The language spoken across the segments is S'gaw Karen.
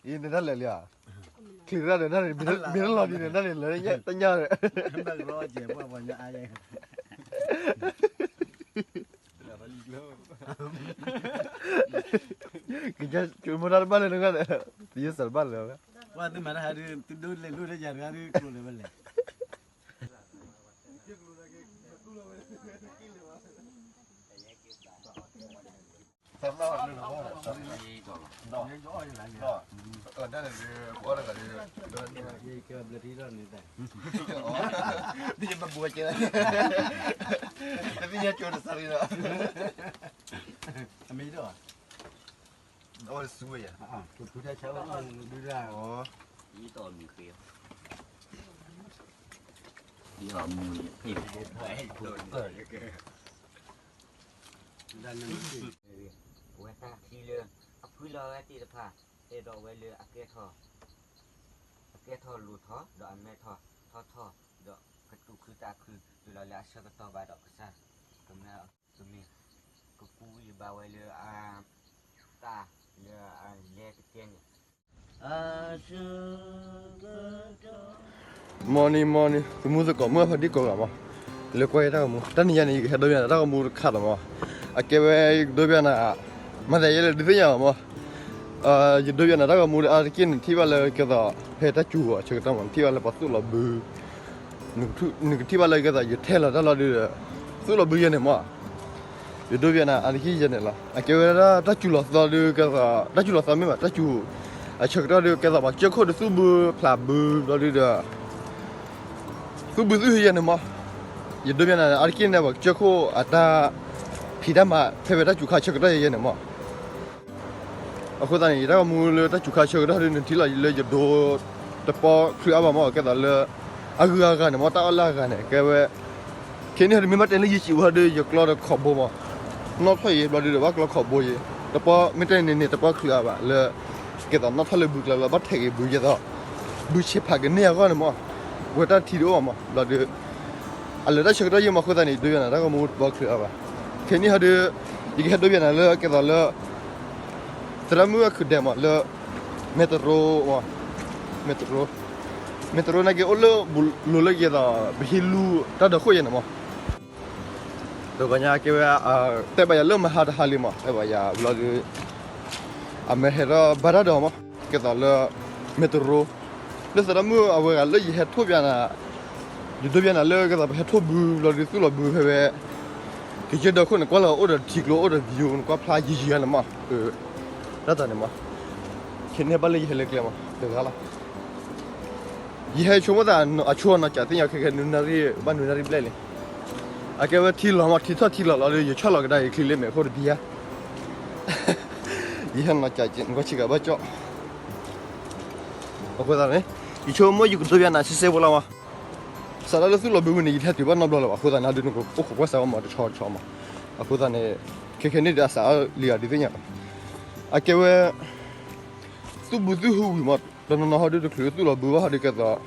အံၤန့ၣ်တၢ်လဲၤလံဧါ, ချံးတၢ်ဒီးန့ၣ် မ့ၢ်တလီၤဒ်န့ၣ် တၢ်န့ၣ်လဲၤတညၣ်ဒီး ကစၢ်ဆိကမိၣ်တၢ်တဘၣ်လၢၤနဂၤဒီး တယဲၢ်စၢၤတဘၣ်လၢၤဝဲ, ဝဲသုမၤတၢ်ဟးဒုး သုဒိးလဲၤလိၣ်တၢ်ယၤတဂၤဒုး ကျိၤလၢၤဝဲလဲၣ်. အမ့ၢ်ဒီး အဝဲစူဝဲယၤ, ပဖုတၢ်ဆါဝဲဒုရၢ်, အဝဲတၢ်ခံလၢ အဖုလီၤဝဲသ့ၣ်တဖၣ် အဲၣ်ဒိးဝဲလၢအကဲထီၣ် အကဲထီၣ်လိၣ်ထီၣ် ဒီးအမဲထီၣ် ထီထီၣ် ဒီးကတူၢ်ခုသးခု တုၤလီၤလၢအဆၢကတီၢ်ဘၣ်ဒီးကစၢ် ကမ့ၢ် ကမ့ၢ် ကကူယဘၣ်ဝဲလၢအ တၢ်လၢအလဲၤတကဲန့ၣ် morning morning သမူသကိးမုၣ်ဖါတံၢ်ကိးဂၤမး, လဲၤကွၢ်ယတၢ်ဂီၤမူ တနံၤညါန့ၣ် ယကဟဲဒိးဘၣ်နၤတၢ်ဂီၤမူတခါလီၤမး, အကဲဝဲယကဒိးဘၣ်နၤ မၤသးယဲလၢဒုးသ့ၣ်ညါလီၤမး, ယဒိးဘၣ်နၤတၢ်ဂီၤမူလၢအါတက့ၢ်န့ၣ် ထံၣ်ဘၣ်လၢကဲသိး ဖဲတၢ်စူၤအဆၢကတီၢ်မး ထံၣ်ဘၣ်လၢပှၤသူၣ်လီၤဘု နကထံၣ်ဘၣ်လၢကဲသိး ယထဲလီၤတၢ်လီၤဒုးဒီး သူၣ်လီၤဘုယဲန့ၣ်မး, ယဒိးဘၣ်နၤအါတက့ၢ်ယဲန့ၣ်လီၤ. အကဲဝဲဒၣ်တၢ်စူၤလီၤသီဒုးကဲသိး တၢ်စူၤလီၤသီမ့ၢ်ဘၣ် တၢ်စူၤ အဆၢကတီၢ်ဒုးကဲသိးပှၤကၢၢ်ခိၣ်ဒီးသူၣ်ဘုဖျးဘုဘျီဒုးဒီး သူၣ်ဘုသူၣ်ဟူယဲန့ၣ်မး, ယဒိးဘၣ်နၤအါတက့ၢ်န့ၣ် ပှၤကၢၢ်ခိၣ်အတၢ်ဖံးတၢ်မၤ ဖဲဝဲတၢ်စူၤခါဆၢကတီၢ်ယဲန့ၣ်မး. အဃိသတးန့ၣ် ယတၢ်ဂီၤမူလၢတၢ်စူၤခါဆၢကတီၢ်ဒုး နထံၣ်လီၤလၢယဒိ တပီချုးအါဘၣ်မး ကဲသိးလၢ အဂုၤအဂၤန့ၣ်မး တၢ်အီၣ်လၢအဂၤန့ၣ် ကဲဝဲ ခဲန့ၣ်ဒုး မ့ၢ်ဘၣ်တဲလၢယစံးဝဲဒုး ယကျီဒီးခိးဘိမး, နီၣ်ထီၣ်ယဲဘျီဒုးဒီး ဘၣ်ကျီခိးဘိယဲ, တပီမ့ၢ်တဲန့ၣ်န့ၣ် တပီချုးအါဘၣ်လၢ ကဲသိးနီၣ်ထီၣ်လၢဘုကျါလၢ ဘၣ်ထဲးက့ၤဘုယဲသိး ဘုဆဲးဖးကန့ၢ်အဂီၢ်န့ၣ်မး, ဝဲတၢ်ထံတအိၣ်မး ဘျီဒုး အလၢတၢ်ဆၢကတီၢ်ယဲမး အဃိသတးန့ၣ် ဒိးဘၣ်နၤတၢ်ဂီၤမူတပီချုးအါဘၣ်. ခဲန့ၣ်ဟီဒုး ယကဟဲဒိးဘၣ်နၤလၢကဲသိးလၢ သရၣ်မုၣ်အခုၣ်ဒဲးမးလၢ မဲတရိ မဲတရိ မဲတရိန့ၣ်က့ၤအိၣ်လၢဘူးလိၤလၢယဲသိး ပဟံးလူၤတၢ်ဒီးခိၣ်ယဲန့ၣ်မး, ဒီးပှၤညါကဲဝဲ တဲဘၣ်ယၤလၢမဟါတဟါလံမး တဲဘၣ်ယၤဘျီဒုး အမ့ၢ်ဟဲထီၣ်ဘါတၢ်ဒီးမး ကဲသိးလၢ မဲတရိ လၢသရၣ်မုၣ်အဝဲဂၤလၢယဟဲထိၣ်ဘၣ်နၤ ယဒိးဘၣ်နၤလၢကဲသိးပဟဲထိၣ်ဘုဘျီဒုးသူၣ်လီၤဘုဖဲဝဲ ကယဲၢ်ဒီးခိၣ်န့ၣ် ကွၢ်လီၤအိၣ်ဒီးထံကျိအိၣ်ဒီး view န့ၣ် ကွၢ်ဖျါယံာ်ယံာ်န့ၣ်မး, တၢ်တၢ်န့ၣ်မး, ခဲန့ၣ်ဘၣ်လၢယဟဲလၢကျဲမး တဂၤလီၤ. ယဟဲဆိကမိၣ်သးအဆိအနီၢ်ကၠးသ့ၣ်ညါခဲခဲနွံနၣ်ရံၣ် ဘၣ်နွံနၣ်ရံၣ်ဘျဲၣ်လံ. အကဲဝဲထံလီၤမး ထံထီၣ်ထံလီၤလီၤဒီး ယဆီၣ်လီၤကဒါယချံလၢမဲာ်အဃိတဘံယါ ယဟဲနီၢ်ကၠးက့ၤ နကွၢ်ဆံးကဘၣ်ကၠီၣ် အဃိသတးန့ၣ် ယဆိကမိၣ်ယကဒိးဘၣ်နၤစဲစဲဖိလီၤမး, စးထီၣ်လၢသူၣ်လီၤဘုဝံၤန့ၣ် ယတဟဲတုၤဘၣ်နီတဘျီလၢၤဘၣ် အဃိသတးန့ၣ် ဒုးနကအိၣ်ခိးကွၢ်စးဘၣ်မးတဆီတဆီမး, အဃိသတးန့ၣ် ခဲခဲန့ၣ်ဒီးအစးအါလံဧါဒုးသ့ၣ်ညါလီၤ. အကဲဝဲ သူၣ်ဘုသူၣ်ဟုဝံၤမး တနီၤနီၤဟီဒုးတချုးသူၣ်လီၤဘုဘၣ်ဟီဒုးကဲသိး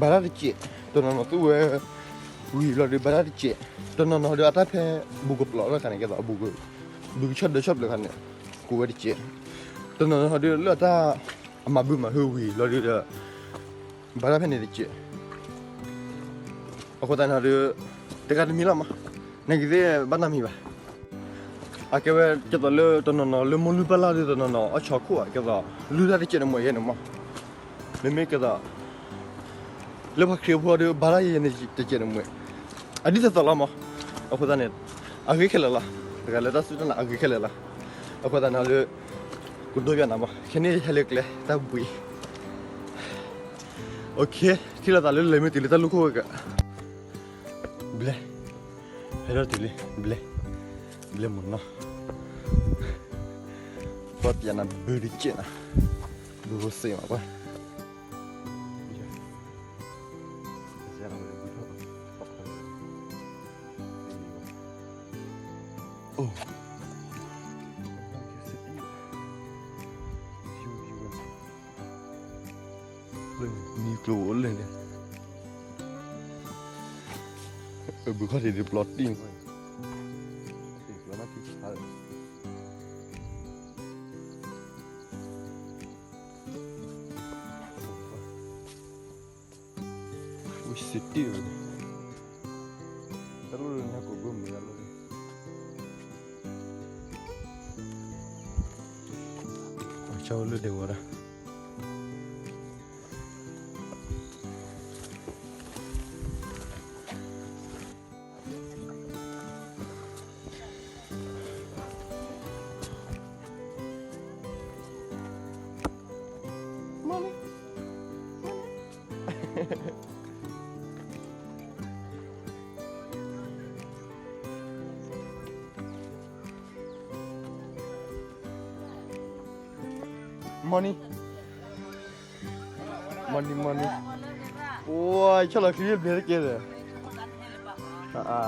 ဘၣ်တၢ်တစဲး, တနီၤနီၤသူၣ်ဝဲ ဝံၤဘျီဒုးဘၣ်တၢ်တစဲး, တနီၤနီၤဟီဒုးအတၢ်ဖဲဘူးကပျီၤလီၤခါန့ၣ် ကဲသိးအဘူးက ဘုကဆီၣ်ဒၢဆီၣ်ပျၢၤခါန့ၣ် ကိးဝဲတစဲး, တနီၤနီၤဟီဒုးလၢအတၢ် အမၤဘုမၤဟုဝံၤဘျီဒုးဒီး ဘၣ်တၢ်ဖဲန့ၣ်တစဲး အဃိသတးန့ၣ်ဒီး တဂၤတမံၤလီၤမး, နကသ့ၣ်ဘၣ်နီတမံၤဘၣ်. အကဲဝဲကဲသိးလၢတနီၤနီၤလၢမိၢ်လုၢ်ပၢ်လၢ်ဒုးတနီၤနီၤအီၣ်ဆီခိၣ်ဧါ ကဲသိး လုၢ်တၢ်တစဲးန့ၣ်မ့ၢ်ယဲန့ၣ်မး, မ့မ့ၢ်ကဲသိး လၢပှၤခရံာ်ဖိဒီးဘၣ်တၢ်ယဲန့ၣ်တစဲးန့ၣ်မ့ၢ် အဒ်သိးသိးလီၤမး, အဃိသတးန့ၣ် အဂ့ၤခဲလၢာ်လီၤ, တဂၤလၢတၢ်စူၢ်တၢ်နာ်အဂ့ၤခဲလၢာ်လီၤ, အဃိသတးန့ၣ်ဒီး ကဒိးဘၣ်နၤမး ခဲန့ၣ်ဟဲလၢကျဲတၢ်ဘှံး OK ထံၣ်လိာ်သးလၢလဲၤမ့ၢ်တုၤလၢတၢ်လူၢ်ခိၣ်ဝဲက ဘျဲၣ်, ဟဲထီၣ်တုၤလံ ဘျဲၣ်, ဘျဲၣ်မုၢ်နီၢ်, ပှၤပျးနၤဘုတကဲးနၤ, ဘုဖိစ့မးပှၤ နံၤကျိၤအိၣ်လဲၣ်လဲၣ်, ဘုခီၣ်ထံးဒ်ပျီတံၢ်မး, ပျီနၢ်ထံဆါလၢ View, view. စံးတံၢ်ဝဲန့ၣ်, တၢ်လီၢ်လၢနဟဲကိးဘိမုၢ်တၢ်လီၢ်လၢ, အဆၢလၢဒဲးဝဲဒၣ် Morning, morning, morning. ဝါ ဆီၣ်လီၤချံဘျဲတကဲဒီး, ဟါ,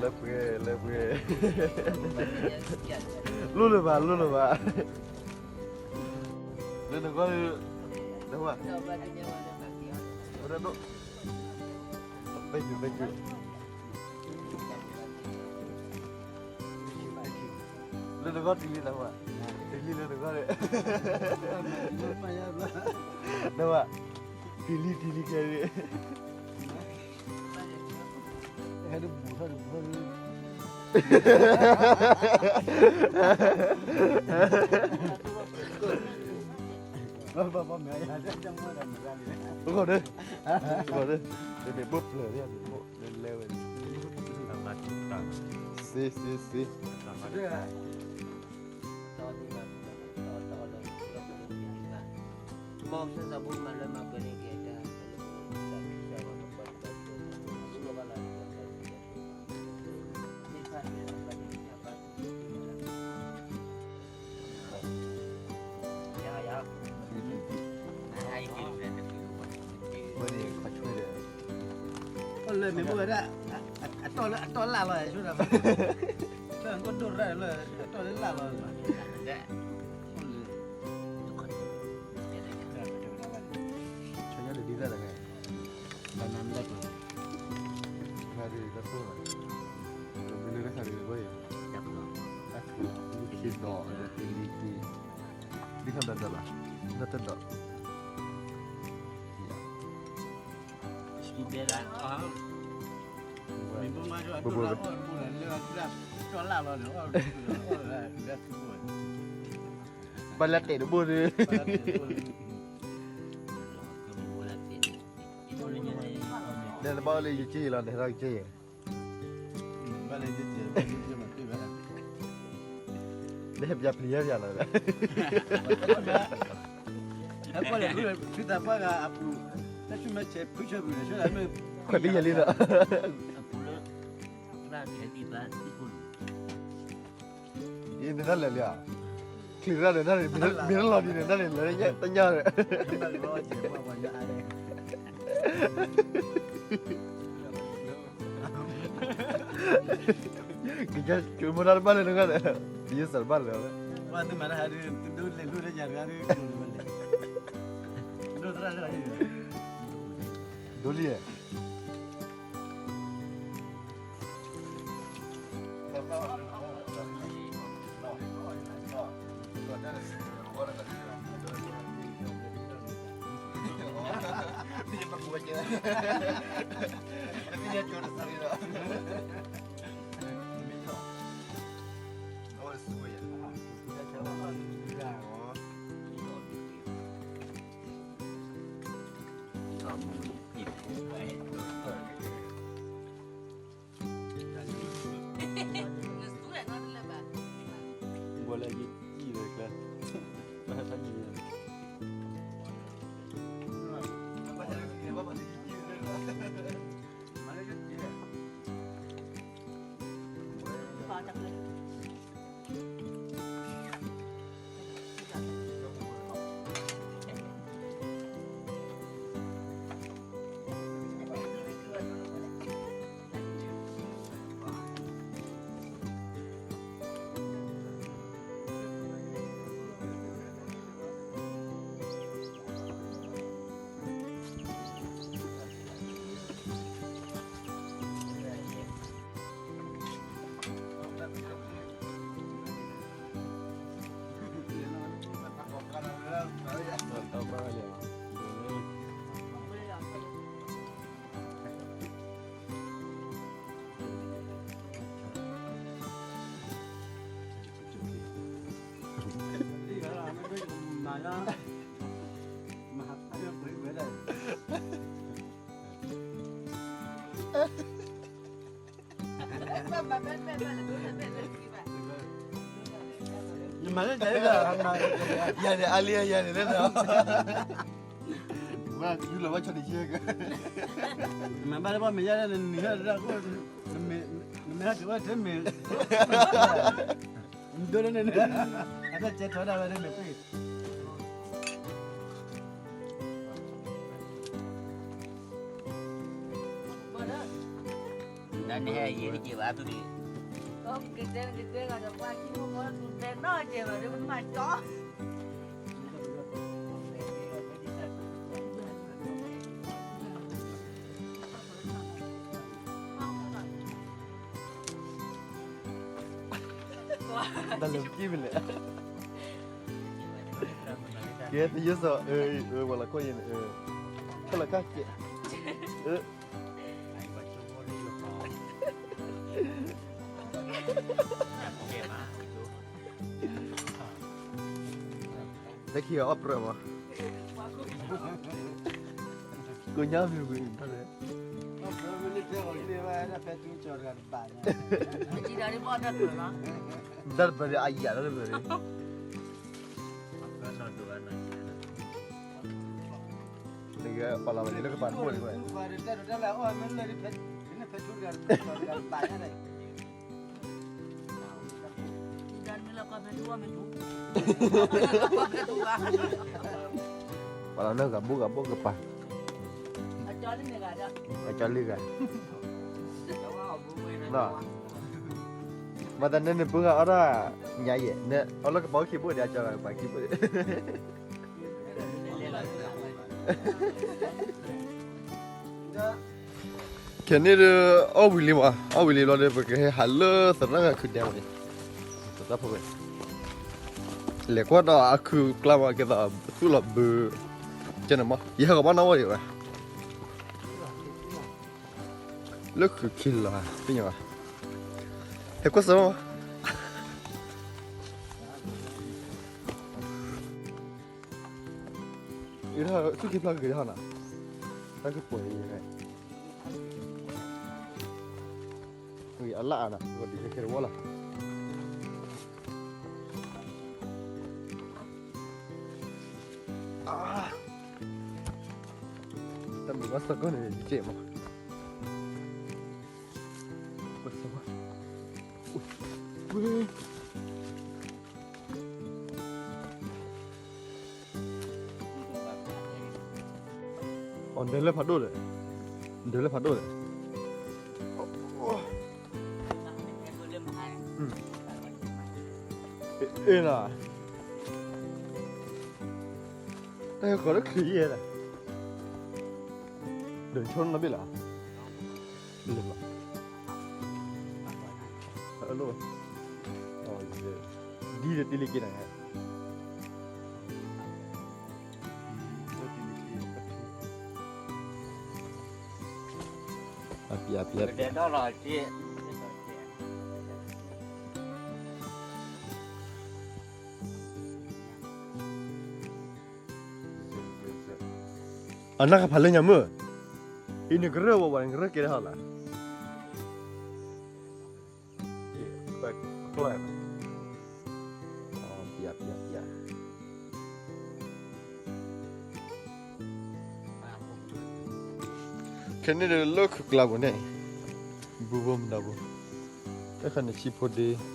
လၢပှဲၤ လၢပှဲၤ, လိၣ်လၢၤဘၣ် လိၣ်လၢၤဘၣ်, လၢနဂီၢ်, တၢ်ဝဲ, တၢ်ဒိၣ်, thank you, thank you. လၢနဂီၢ်တုၤလံတၢ်ဝဲ, တုၤလံလၢနဂီၢ်န့ၣ်, တၢ်ဝဲ, တုၤလံ တုၤလံခဲအံၤ, ဟဲဒၣ်ဘူးထီၣ်ဒၣ်ဘူးထီၣ်ဒၣ် ဘၣ်ဘၣ်မ့ၢ်ယၤ တၢ်မ့ၢ်တၢ်မ့ၢ်တၢ်န့ၣ်, အဃိဒီး, အဃိဒီး, တမ့ၢ်ဘိၣ်ပျၢၤန့ၣ် မ့ၢ်ဘိၣ်လဲၤလဲၤဝဲန့ၣ်, စ့စ့စ့ ဝဲန့ၣ်ခီဆွဲဒီး, အိၣ်လၢမ့ၢ်ဘိၣ်ဝဲဒၣ်, အတီၢ်လၢအတီၢ်လၢ်လီၤ, ဆိဒၣ်, လၢကဒိၣ်ရၣ်လၢအတီၢ်လၢလၢ်လီၤ, အိၣ်လၢ, ဆိညါဒ်ဒ်တၢ်တဂၤ, ဘၣ်နၤမ့ၢ်တၢ်ပၢၢ်, တၢ်ဒ်တၢ်ပၢၢ်ဘၣ်, ကမ့ၢ်လၢတၢ်ခါဒ်တၢ်ပၢၢ်အံၤ, တၢ်ပၢၢ်, တၢ်ခ့ဒီးတလ့က့, ဒ်ခါဒီးဒီးလီၤ, ဒီးတဒီး, ဘၣ်လၢတဲာ်တဘိၣ်ဒီး, ဒီးတဘၣ်အိၣ်လၢယက့ၢ်လီၤ နဟဲထီၣ်က့ၢ်, နဟဲပျးပျံၤဟဲပျးလီၤ, ဟဲကွၢ်လၢဖုသးပှၢ်ဂၤအပူၤ, တၢ်ဆူမဲာ်ဆဲးဖုဆၢပူၤန့ၣ် ဆၢလၢမ့ၢ်, ခွဲးတယဲၢ်လံဒီး, အံၤနတၢ်လဲၤလံဧါ, ချံးရၣ်ဒီးတၢ်န့ၣ် မ့ၢ်တလီၤဒ်န့ၣ် တၢ်န့ၣ်လဲၤတညၣ်ဒီး, ကကဲကမိၣ်တၢ်တဘၣ်လၢနဂၤဒီး, ယစၢ်တဘၣ်လၢၤ, ဒိလံဧါ. လၢယံာ်လၢကျဲ ဘၣ်ဟဲဖးယံာ်လၢ ယမၤလၢတၢ်လၢ ယၤန့ၣ် အါလံ ယၤန့ၣ်လၢ ဝဲဒုးလီၤဝဲဆီန့ၣ်ယဲက မၤဘၣ်လၢပှၤမဲာ်ညါလၢနနံၤဟဲဒၣ်ခိၣ် နမဲာ်ဟဲက့ၤဝဲထဲမဲာ် နဒိလၢန့ၣ် အတၢ်ကဲထီၣ်ဒၣ်ဝဲထဲမဲာ်ကွံာ် နဟဲယဲတက့ၤဘၣ်သူန့ၣ် တၢ်လၢကံၢ်မ့ၢ်လဲၣ် ကဲ တယိၣ်စီၤ အၢ အၢ ဝဲလီၤခိၣ်ယဲန့ၣ် အၢ ခဲလၢာ်ခါကဲ အၢ လၢခံအီၣ်ပြၢၤမး ကိးညါမ့ၢ်ဝံၤ တၢ်တပၢၤ တၢ်တပၢၤဒီးအယၤလီၤတပၢၤန့ၣ် နကပာ်လီၤဝဲလၢကပာ်တဘိန့ၣ်ဝဲ ပှၤလီၤနဂၤဘိဂၤဘိကပၤ အကၠီလံဂၤ မၤတၢ်န့ၣ်န့ၣ် ပှၤဂၤအီၣ်ဒၣ်ညါယဲၢ် အီၣ်လၢကပၤအိၣ်ခံဘိဒီး အကၠီဂၤကပၤခံဘိဒီး ခဲန့ၣ်ဒီး အီၣ်ဝံၤလံမး အီၣ်ဝံၤလံဘျီဒီး ပကဟဲဟးလၢသရၣ်ဂၤခုၣ်ဒဲမးန့ၣ် သရၣ်ဖိဝဲ လဲၤကွၢ်ဒီးအခုၣ်ကျါမး ကဲသိးသူၣ်လီၤဘု ကဲန့ၣ်မး ယဟဲကဘၣ်နီၣ်ဝဲဒံးဝဲ လၢခုၣ်ခံလီၤ သ့ၣ်ညါဘၣ် ဟဲကွၢ်စၢၤမး အ့ သူၣ်က့ဖျါက့ၤဟီနီၤ တၢ်ကပှဲၤအံၤ အလၣ်အါနီၤ ဂီၤဒံးခဲခဲတဝီလီၤ တၢ်မုာ်ဘၣ်သကိးန့ၣ် ယကဲမး ကွၢ်စၢၤဝဲ အီၤဒၢးလၢဖးဒိၣ်ဒီး ဒၢးလၢဖးဒိၣ်ဒီး အ့လီၤ တၢ်ဃီလၢချံယဲၢ်လၢ ဒိးဆိနီၢ်ဘ့ၣ်လီၤ လၢလီၤ အလိၣ် ဒ်ဒီးတံၤလံက့ၤနၤ အပျဲၢ်အပျဲၢ် အနၢ်ကဖးလၢညါမုၢ်, အံၤနကရၢၢ်ဝဲဝဲ နကရၢၢ်ကဲထီၣ်လၢ ပကျီၢ်, ပကျီၢ် ယၤ ယၤ ယၤ ခဲန့ၣ်ဒီးလၢခုးကျါပူၤန့ၣ် ဘုဘိမတၤပူၤ တခါန့ၣ်ဆံဖိဒ့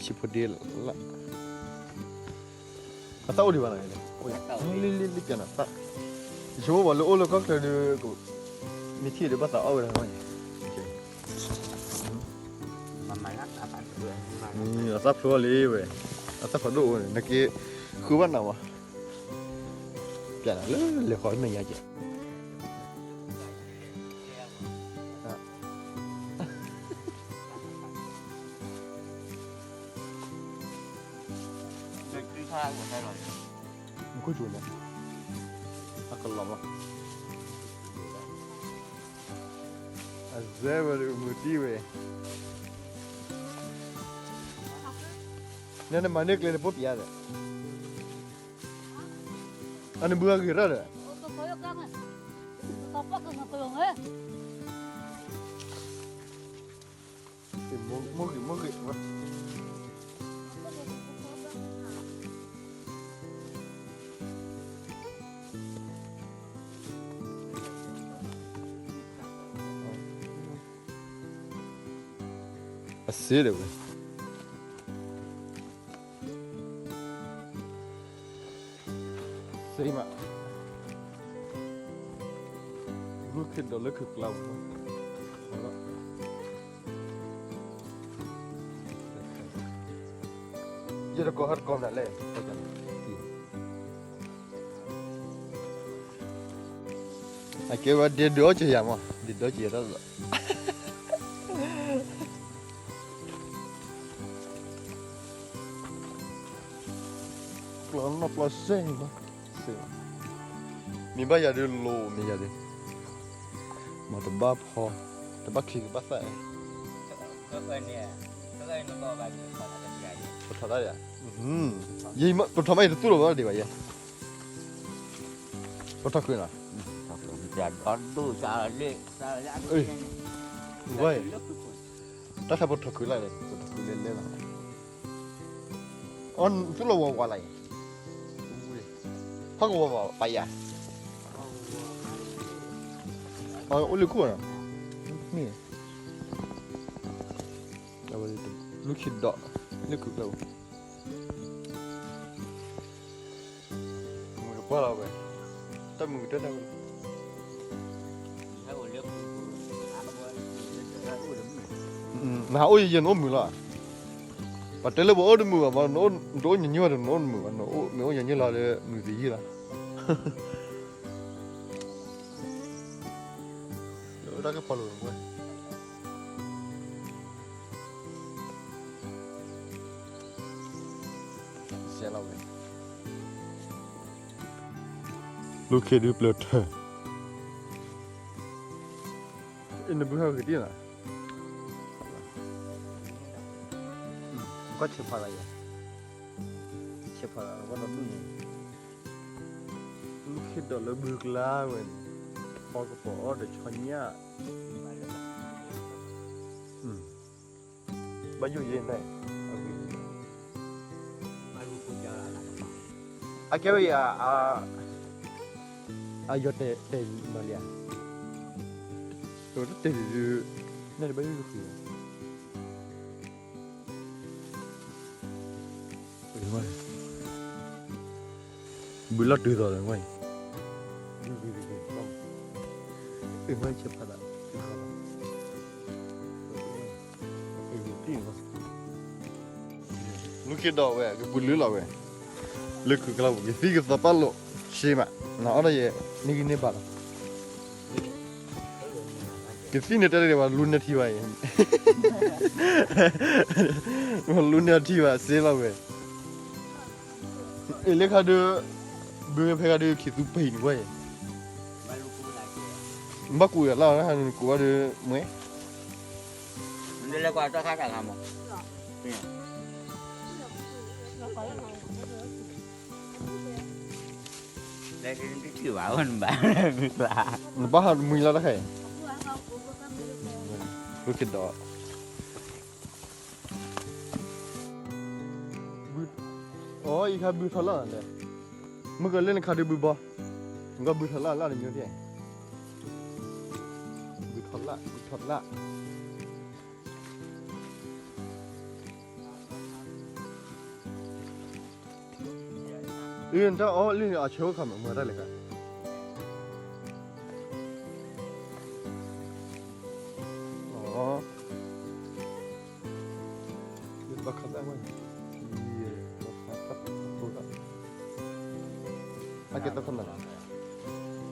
ဆံဖိဒ့လၢ အသၣ်အိၣ်ဒံးဘၣ်နီၤ လံလံလံပျဲနီၤ သၣ် ယဆိကမိၣ်ပှၤလၢအိၣ်လၢကီၢ်ချၢဒီး မ့ၢ်ထံၣ်ဒီးဘၣ်သးအီၣ်ဝဲဒၣ် အသၣ်ဖျိအီၤလံဝဲ အသၣ်ဖျိဒိၣ်အိၣ်န့ၣ် နက့ၤဃုဘၣ်နၤဝဲ ပျဲနီၤလၢလဲၤဃီမဲာ်ညါကဲ မူခိၣ်စူၤန့ၣ် အကလီၤမး အစဲဝဲဒၣ်မုၢ်တံၢ်ဝဲ နဲနမၤန့ၢ်ကျဲန့ၣ်ပိၢ်ပျါဒီး အနဘုအဂ့ၤရၢ်ဒီး မိၢ်ဂ့ၤ မိၢ်ဂ့ၤ အစ့ဒီးဝဲ စ့မး ဘုခ့ဒီးလၢခုးကျါပူၤ ယတကိးဟဲတကိးမနုၤလဲၣ် အကဲဝဲဒ်ဒုးအီၣ်ကယၤမး ဒ်ဒုးအီၣ်ကယၤတၢ်လီၤ ကျီနီၢ်ပျီစဲန့ၣ်လီၤ စ့ မ့ၢ်ဘၣ်ယၤဒုးလိၤမ့ၢ်ယၤဒုး မ့ၢ်တဘၣ်ဖီ တဘၣ်ချံကဘၣ်သၣ် ပထီၣ်တၢ်ယၤ ပထီၣ်မးယတသူၣ်လီၤဘၣ်ဒံးဘၣ်ယဲ ပထီၣ်ခုးနီၤ တၢ်ခါပထီၣ်ခုးလၢ်န့ၣ် ပထီၣ်ခုးလဲၤလဲၤလီၤ အီ သူၣ်လီၤဝးဝးလၢ်အံၤ ဟီၣ်ကဝီၤပာ်ယၤ အိၣ်လၢခိၣ်နီၤ မ့ၢ် လူၤခ့ဒီး လၢခုးကျါပူၤ မုၢ်တပှၢ်လီၤဝဲ တၢ်မုၢ်ကတၢၢ်တၢ်ဝဲ နဟးအိၣ်ယဲယဲနအိၣ်မုာ်လီၤ ပှၤတဲလၢပှၤအိၣ်တမုာ်ဘၣ် နတအိၣ်ညီနုၢ်ဘၣ်ဒီး နအိၣ်မုာ်ဘၣ် မ့ၢ်အိၣ်ညီနုၢ်လီၤလၢမုၢ်သယုၢ်လီၤ တၢ်ကဖီလိာ်ဝဲ စဲလီၤဝဲ လူၤခ့ဒုးပျၢၤထၢၣ် နဘုဟဲက့ၤတံၢ်လီၤ ကီၢ်ဆဲးဖးလၢယဲ ဆဲးဖးလၢဝဲဒီးဒူၣ်န့ၣ် လူၤခ့ဒီးလၢဘုကျါဝဲန့ၣ် ဖီကပီၤအီၣ်ဒီးဆီညၣ် ဘၣ်ယိၣ်ယဲန့ၣ် အကဲဝဲယၤ အယီၤတဲာ်တဲာ်မၤလံဧါ တတဲာ်ဒုး နဲၣ်တဘၣ်ယိၣ်ယိၣ်ဃံ ဘုလီၢ်တုၤသိးလီၤဝဲအံၤ အ့ၣ်မ့ၢ်ဆဲးဖးသး လူၤခ့ဒီးဝဲ ကပူၤလုၢ်လီၤဝဲ လၢခုးကျါပူၤ ကသံၣ်ကသီပာ်လိာ် ရှဲမး နအီၣ်ဒီးယဲ န့ၢ်ဂံၢ်န့ၢ်ဘါလီၤ ကသံၣ်န့ၣ်တဲတဂ့ၤ ပှၤလူန့ၢ်ထံဘၣ်အံၤ ပှၤလူန့ၢ်ထံဘၣ် စ့လီၤဝဲ အ့ၣ်လၢခါဒုး ဘုဖဲခါဒုး ခံသူပံၤန့ၣ်ဝဲအံၤ ဘၣ်ကူးယၤလၢ် နကူးဘၣ်ဒုး မွဲ မ့ၢ်လဲၤကွၢ်တၢ်ခါတၢ်ခါမး နဘၣ်ဟးမံလီၤတၢ်ခဲအံၤ လူၤခ့ဒီး အိ ယခါဘုထီၣ်လၢ်လဲၣ်, မုၢ်ကလၢနခါဒုးဘုဘီ, နကဘုထီၣ်လၢ်လၢ်တမံၤကဲ, ဘုထီၣ်လၢ် ဘုထီၣ်လၢ်. အၢ နတၢ်အီၣ်လံန့ၣ် အဆၢအိၣ်ခါမး မၤတၢ်လဲၤခါ. အီ ဘၣ်ခါတၢ်ဝဲ, ဘၣ်ခါတၢ်ဖိဒၣ်, အကဲတခီနၤလီ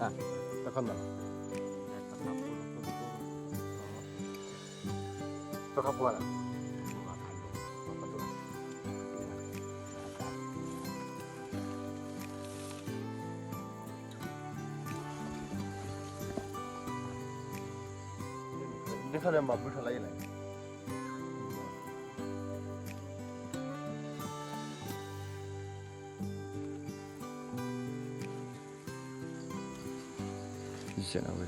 ၤ, တခီနၤလီၤ. တခါပှၤလီၤ. နခါဒီးမၤဘုထီၣ်လၢ်အံၤလဲၣ်. ယဲနဝဲ,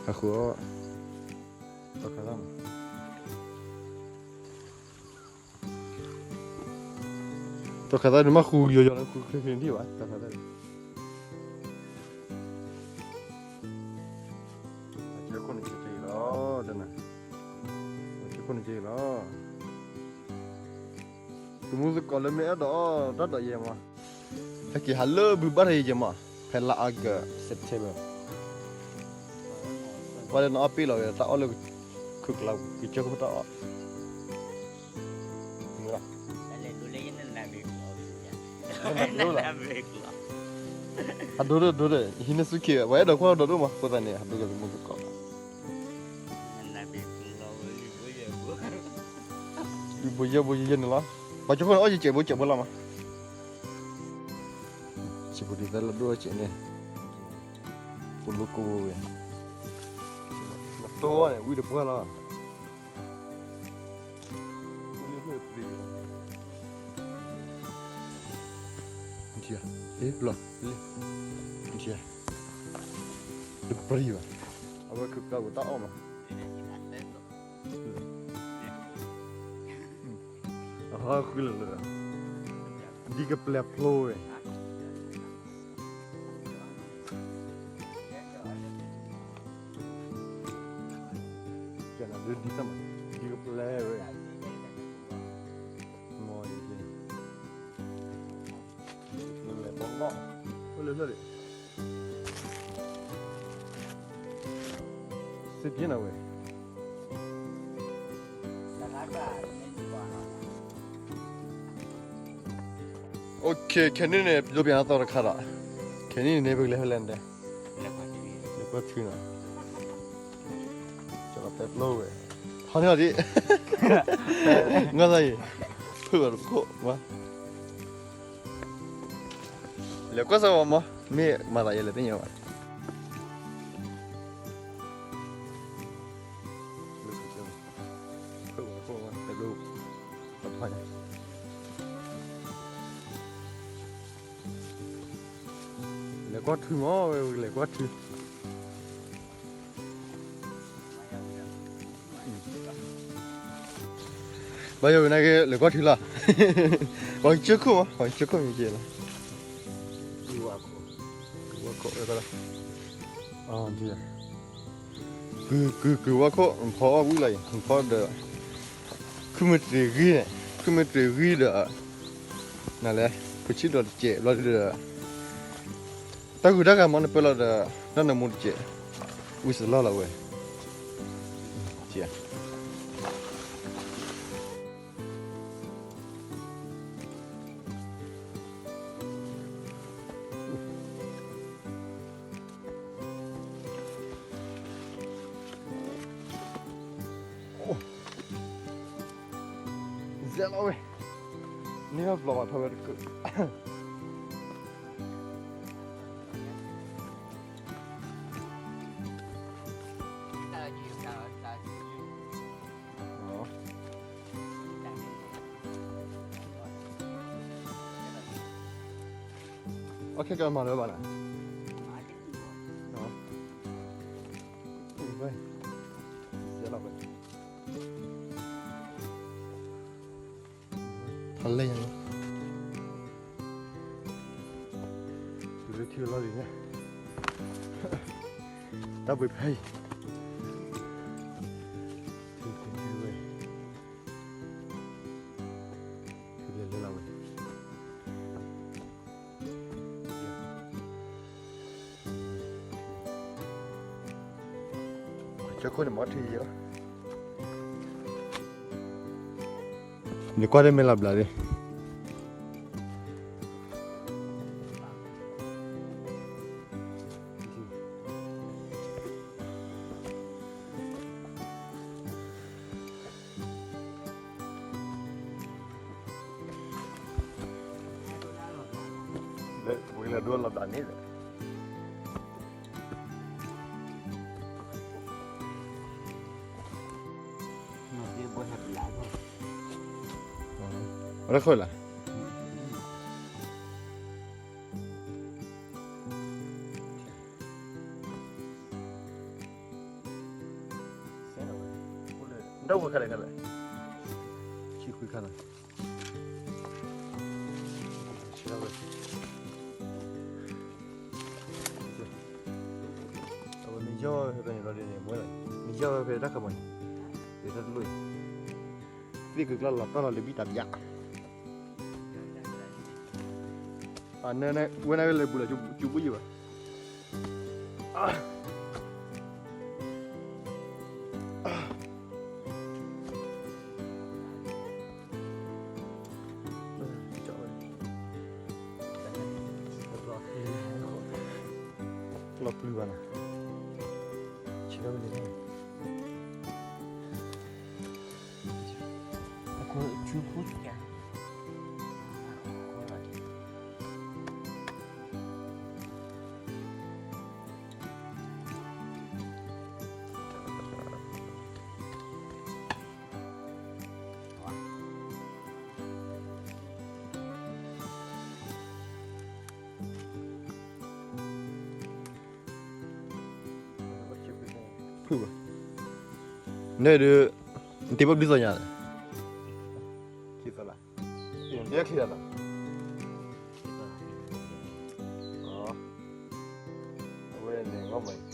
အဃိ တီခါသၣ်မး, တီခါသၣ်န့ၣ် မ့ၢ်ဃူယီၤယီၤလၢဃူချ့ချ့ဒံးဘၣ် တီခါသၣ်န့ၣ်. အကဲခိၣ်န့ၣ်ကဲကဲလီၤ, တနၤ, အကဲခိၣ်န့ၣ်ကဲလီၤ. သုးမုၢ်သကိးလၢမ့ၢ်အဲၣ်ဒိးအီၣ်တၢ်ဒိးယဲမး, ဟဲက့ၤဟးလၢဘုဘၣ်တယဲမး, ဖဲလါအီကူး September, ပှၤလၢနအီၣ်ပ့ၣ်လီၤဝဲ တၢ်အီၣ်လၢခုၣ်ကျါ ကကၢခိၣ်တၢ်အီၣ် မ့ၢ်လီၤ. ဟးဒိဒိၣ်ဒိၣ်ဒိၣ် ဟံးန့ၢ်ဆူၣ်ခ့ ပှၤအဲၣ်ဒိးကွၢ်ဒိဒိၣ်မး အဃိသတးန့ၣ် ဟးဒိက့ၤသုးမုၢ်သကိး ဘိယဲၢ်ဘိယဲၢ်န့ၣ်လီၤ. ပှၤကၠိခိၣ်န့ၣ် အီၣ်ယဲၢ်ကဲးဘိကဲးဘိလီၤမး. စံးဖိဒ်သိးလၢဒိၣ်အီၣ်ကဲးန့ၣ်, ပလိၣ်ကိၢ်ဝဲ, မတီၢ်န့ၣ် ဝံၣ်တပှၢ်လီၤ. တပြံဘၣ်, အဝဲခုးပျၢ်ဝဲတၢ်အီၣ်မး. အဟီဃုလၢာ်လၢာ်, ဒ်ကပျဲၤဖျိဝဲ, ဒ်ကပျဲၤဝဲ, မ့ၢ်လဲၤဘီဘီ, အိၣ်လၢလၢာ်လံ စ့ၢ်ကီးနၤဝဲ. OK, ခဲနံၣ်န့ၣ် ပဒိပျၢ်နၤသီတခါဒီး, ခဲနံၣ်န့ၣ် ပကလဲၤဖဲလဲၣ်န့ၣ်, လဲၤကွၢ်ထုနီၤ, ကလီၤပဲပျိဝဲ, ထီန့ၢ်အီၤဒံး, ငါသးအံၤ, ဖုၣ်ဘၣ်တခိၣ်မး, လဲၤကွၢ်စၢၤဝဲမး, မ့ၢ်မၤသးယဲလဲၣ်သ့ၣ်ညါဘၣ်. လဲၤကွၢ်ထုမး, ဝဲလဲၤကွၢ်ထု. ဘၣ်ယိၣ်ဝဲနာ်က့ လဲၤကွၢ်ထုလီၤ. ပှၤကစၢၢ်ခိၣ်မး, ပှၤကစၢၢ်ခိၣ်မ့ၢ်က့လီၤ. ကုၤကုၤကုၤဝါခိၣ် နဖီအီၣ်ဝံၣ်လီၤအံၤ နဖီဒီး ခုမ့ၢ်တြံၤဂံၢ်န့ၣ် ခုမ့ၢ်တြံၤဂံၢ်ဒီး နလဲၤ ပဆံၣ်ဒီးတစဲးဘျီဒီး တၢ်ဂုၤတၢ်ဂၤမ့ၢ်နပၢလီၤဒီး တၢ်နၢမူတစဲး ဝံၣ်စလီၢ်လီၤဝဲ စဲးလီၤဝဲ န့ၢ်ဘၣ်ပျီၤမးထီၣ်ဝဲတကုး အီၣ်ခဲကမၤလၢၤဘၣ်နၤ ထီၣ်လဲၣ်ညါလီၤ ထံလီၤလံန့ၣ်, တၢ်ဘှံးဖဲအံၤ, ထံထံထံဝဲ, ထံလဲၤလဲၤလီၤဝဲ, ကၠီခိၣ်န့ၣ်မ့ၢ်ထံယဲလီၤ, နကွၢ်တမ့ၢ်လီၤဘျးဒၣ် ဝံၤလၢဒိလီၤဘျးန့ၣ်, ရခိၣ်လၢ် ဒၣ်ဝဲခါလဲၣ်ခါလဲၣ်, ဆံခွံခါလီၤ, ဆံလီၤဝဲ, အဝဲမ့ၢ်ယီၢ်ဖဲဖဲန့ၣ်လီၤဒ်န့ၣ် မ့ၢ်လီၤ, မ့ၢ်ယီၢ်ဖဲဖဲတၢ်ခါမီၤန့ၣ်, သ့ၣ်တၢ်တလိၣ်အံၤ, သ့ၣ်ကုၤကျါလီၤတၢ်လီၤလၢဘံၣ်တၢ်ပၠး, အနၢ်နၢ် ဝဲနၢ်ဝဲလဲၤဘူးလီၤ ကၠူဘိယံၤဘၣ် လီၤပျုၤဘၣ်နၤ, ဆဲးဝဲန့ၣ်, အခိၣ်ဆူဖိ ဖုၣ်ဘၣ်, နဲဒုး, နတ့ဘၣ်ဘျုးသီညါလဲၣ်, ခံသီလၢ, နတ့ချံလၢသီ, အဝဲန့ၣ်ငီၢ်မး,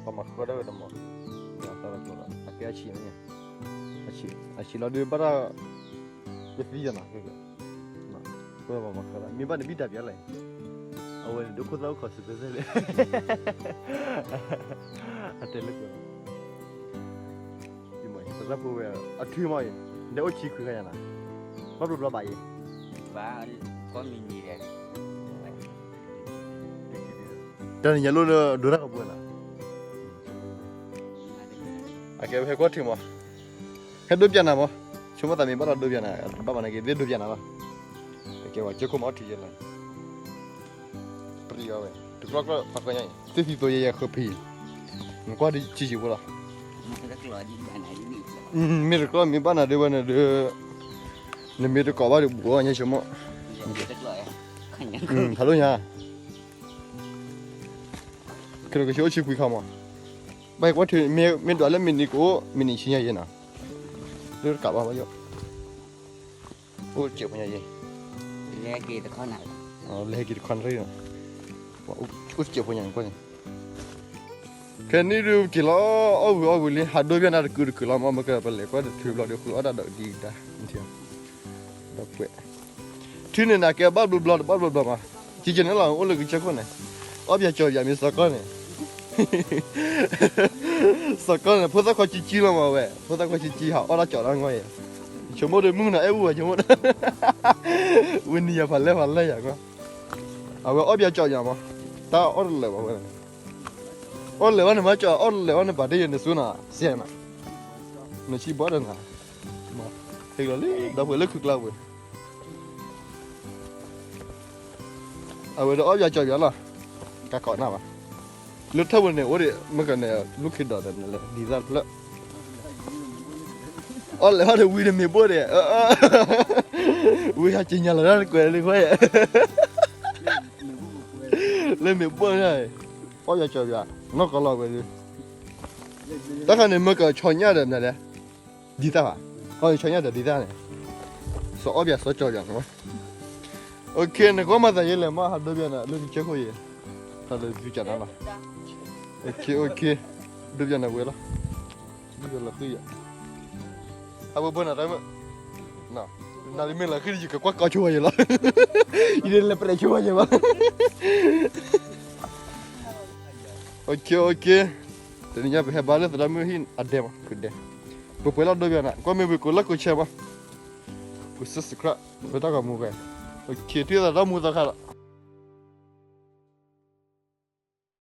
ပှၤမၤဃၢဒၣ်ဝဲတမီၤ, သီလီၤကျိလီၤ အကဲအဆံးမ့ၢ်, အဆံးလီၤဒုးဘၣ်တၢ်, တသံယၤနီၤ, ပှၤမၤဃၢလီၤ မ့ၢ်ဘၣ်နဘံၣ်တၢ်ပၠးလဲၣ်, အဝဲန့ၣ်ဒုးခိၣ်သၣ်အိၣ်ခိးစံးပၢၢ်စ့ၢ်လဲၣ်, အတဲလၢ ပသၣ်ဖိဝဲ အထုမီၤအံၤ, နအိၣ်ဆံခွံခါယၤနၤ, ဘၣ်ဘျီဘျီဘၣ်အံၤ, ဘၣ်, ကီၢ်မံၤနံၤဒဲး, တၢ်နံၤညါလိၣ်လၢဒိတၢ်ကပှဲၤနၤ, အကဲဝဲဟဲကွၢ်ထံမီၤ, ဟဲဒိပၠးနၤမီၤ, ဆိကမိၣ်သးမ့ၢ်ဘၣ်တၢ်ဒိပၠးနၤ တဘၣ်ဘၣ်နက့ၤ သ့ၣ်ဒိပၠးနၤလီၤ, အကဲဝဲကၠိခိၣ်မီၤထံယဲလီၤ ပရံအီၤဝဲ, တကျီကျီဖးဃၢညါအံၤ သ့ၣ်သံသိယဲယဲဃၢဖံ, နကွၢ်ဒ်ဆံးဆံးဖိလီၤ, မ့ၢ်တကျီမ့ၢ်ဘၣ်နၤဒ်ဝဲန့ၣ်ဒီး, နမ့ၢ်တကိးဘၣ်ဒီးဘူးအီၤညါဆိကမိၣ်, ဖးလိညါ, ကဲဒီးကဆှီအိၣ်ဆံခွံခါမး, ဘၣ်ကွၢ်ထံ မ့ၢ်ဒွးလၢမ့ၢ်နံၤကအိၣ် မ့ၢ်နံၤဆံညါယဲနီၤ, လၢတကးဘၣ်ဘၣ်ယိၣ် အိၣ်တစဲးဖိညါယဲ, လဲၤက့ၤတခီနၤ, လဲၤက့ၤတခီနၤ, အိၣ်တစဲးဖိညါန့ၣ်ကွၢ်န့ၣ်, ခဲနံၣ်ဒုးက့ၤလီၤအီၣ်ဝံၤအီၣ်ဝံၤလံ ဟးဒိပၠးနၤတကုာ်တကုာ်လီၤ မ့ၢ်မ့ၢ်ကပလဲၤကွၢ်တထုဘျီဒီး ဃုအီၣ်တၢ်ဒီးဒံးကဒါ, ဒီးပှဲၤ ထုန့ၣ်နၤကဲဘၣ်ဘျီဘျီတဘၣ်ဘျီဘျီမး, ကကန့ၣ်လီၤ အိၣ်လၢကစၢၢ်ခိၣ်န့ၣ်, အီၣ်ပၠးကၠီပၠးမ့ၢ်စီၤကီၢ်န့ၣ်, စီၤကီၢ်န့ၣ် ဖိသၣ်ခွါကၠံကၠံလီၤမးဝဲ, ဖိသၣ်ခွါကၠံကၠံ ဟးအီၣ်တၢ်ကၠီတၢ်ငီၢ်အံၤ, ဆိကမိၣ်ဒီးမုၢ်နၤအဲၣ်အူဝဲဆိကမိၣ်, ဝံၤနံၤယၤဖးလဲၢ်ဖးလဲၢ်ယၤကွၢ်, အဝဲအီၣ်ပၠးကၠီပၠးမး, တၢ်အီၣ်တလၢာ်ဘၣ်ဝဲ, အီၣ်လၢာ်ဘၣ်န့ၣ်မၤကၠီ အီၣ်လၢာ်ဘၣ်န့ၣ်ပာ်တ့ၢ်ယဲနဆိနၤ, စဲနၤ, နဆံဘီဒီးနၤ, ဟ့ၣ်လီၤလံ ဒီပုၢ်ဝဲၢ်လၢခုကျါပူၤ အဝဲဒီးအီၣ်ပၠးကၠီပၠးလီၤ, ကးကီးနၢ်ဘၣ်, လၢထၢၣ်ဝဲန့ၣ် အိၣ်ဒံး မ့ၢ်ကန့ၣ် လူၢ်ခ့ဒီးတၢ်န့ၣ်လဲၣ် ဒ်သၣ်တဖျၢၣ်, အီၣ်လဲၤဘၣ်ဒီးဝံၤန့ၣ်မ့ၢ်ဘိၣ်ဒံး, ဝံၤဟးက့ၤညါလီၤတၢ်တကွဲးလံခွဲး, လၢမ့ၢ်ဘိၣ်န့ၣ်, အီၣ်ပၠးကၠီပၠး, နီၢ်ကီၢ်လီၤဝဲဒၣ်, တၢ်ခါန့ၣ် မ့ၢ်ကဆီညၣ်ဒီးမနုၤလဲၣ်, ဒ်သၣ်ဘၣ်, ခီန့ၣ်ဆီညၣ်ဒီးဒ်သၣ်န့ၣ်, စီၤအီၣ်ပၠးစီၤကၠီပၠးန့ၣ်, နကွၢ်မၤသးယဲလဲၣ်မး ဟးဒိပယၤနၤ လၢကစၢၢ်ခိၣ်ယဲ, တၢ်လၢဖုကနၤလီၤ, ဒိပယၤနၤဝဲလီၤ, ဒိပယၤလီၤဃံယၤ, အဘၣ်ဘၣ်နၤတၢ်မုၣ်, နၤလၢမ့ၢ်လီၤဃံယကကွၢ်ကီဆိဝဲယဲလီၤ, ယဒ်လဲၤပျဲဆိဝဲယဲဘၣ် တနံၤညါပဟဲဘါလၢသရၣ်မုၣ်ဟံၣ်အဒဲမး ကဒဲ, ပပှဲၤလီၤဒိပယၤနၤ ကွၢ်မ့ၢ်ဝံၤကိးလၢကိးဆဲးမး, ပ subscribe ပတၢ်ဂီၤမူဝဲ, ထုးသးတၢ်မူသီခါလီၤ,